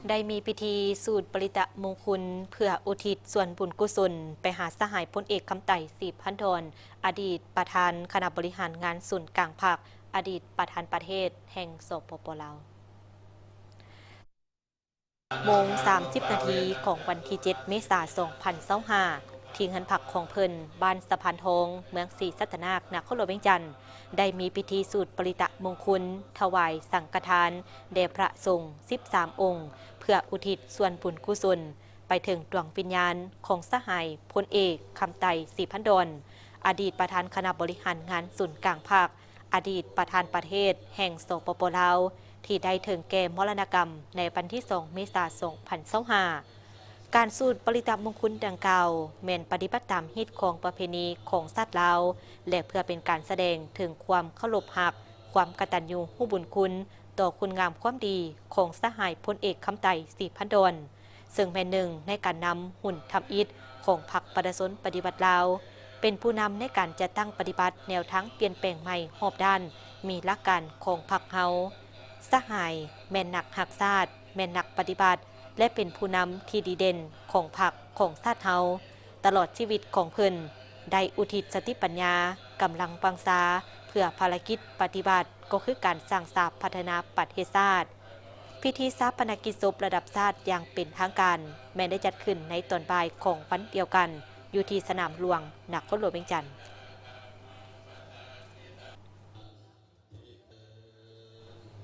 ໄດ້ມີພິທີສູດປະລິຕະມຸງຄຸນ ເພື່ອອຸທິດສ່ວນບຸນກຸສົນໄປຫາສະຫາຍພົນເອກ ຄຳໄຕ ສີພັນດອນ ອະດີດປະທານຄະນະບໍລິຫານງານສູນກາງພັກ, ອະດີດປະທານປະເທດແຫ່ງ ສປປ ລາວ. ໂມງສາມສິບນາທີຂອງວັນທີເຈັດ ເມສາ ສອງພັນຊາວຫ້າ ທີ່ເຮືອນພັກຂອງເພິ່ນ ບ້ານສະພານທອງ ເມືອງສີສັດຕະນາກ ນະຄອນຫຼວງວຽງຈັນ ໄດ້ມີພິທີສູດປະລິຕະມຸງຄຸນ ຖວາຍສັງຄະທານແດ່ພະສົງສິບສາມອົງ ເພື່ອອຸທິດສ່ວນບຸນກຸສົນໄປເຖິງດວງວິນຍານຂອງສະຫາຍພົນເອກ ຄຳໄຕ ສີພັນດອນ ອະດີດປະທານຄະນະບໍລິຫານງານສູນກາງພັກ, ອະດີດປະທານປະເທດແຫ່ງ ສປປ ລາວ ທີ່ໄດ້ເຖິງແກ່ມໍລະນະກຳໃນວັນທີສອງ ເມສາ ສອງພັນຊາວຫ້າ. ການສູດປະລິຕະມຸງຄຸນດັ່ງກ່າວ ແມ່ນປະຕິບັດຕາມຮີດຄອງປະເພນີຂອງຊາດລາວ ແລະ ເພື່ອເປັນການສະແດງເຖິງຄວາມເຄົາລົບຮັກ, ຄວາມກະຕັນຍູຮູ້ບຸນຄຸນຕໍ່ຄຸນງາມຄວາມດີຂອງສະຫາຍພົນເອກ ຄຳໄຕ ສີພັນດອນ ເຊິ່ງແມ່ນໜຶ່ງໃນການນຳຮຸ່ນທຳອິດຂອງພັກປະຊາຊົນປະຕິວັດລາວ, ເປັນຜູ້ນຳໃນການຈັດຕັ້ງປະຕິບັດແນວທາງປ່ຽນແປງໃໝ່ຮອບດ້ານ, ມີຫຼັກການຂອງພັກເຮົາ. ສະຫາຍແມ່ນນັກຮັກຊາດ, ແມ່ນນັກປະຕິວັດ ແລະ ເປັນຜູ້ນຳທີ່ດີເດັ່ນຂອງພັກ, ຂອງຊາດເຮົາ. ຕະຫຼອດຊີວິດຂອງເພິ່ນ ໄດ້ອຸທິດສະຕິປັນຍາ, ກຳລັງວັງຊາ ເພື່ອພາລະກິດປະຕິວັດ ກໍຄືການສ້າງສາພັດທະນາປະເທດຊາດ. ພິທີຊາປະນະກິດສົບລະດັບຊາດຢ່າງເປັນທາງການ ແມ່ນໄດ້ຈັດຂຶ້ນໃນຕອນບ່າຍຂອງວັນດຽວກັນ ຢູ່ທີ່ສະໜາມຫຼວງ ນະຄອນຫຼວງວຽງຈັນ.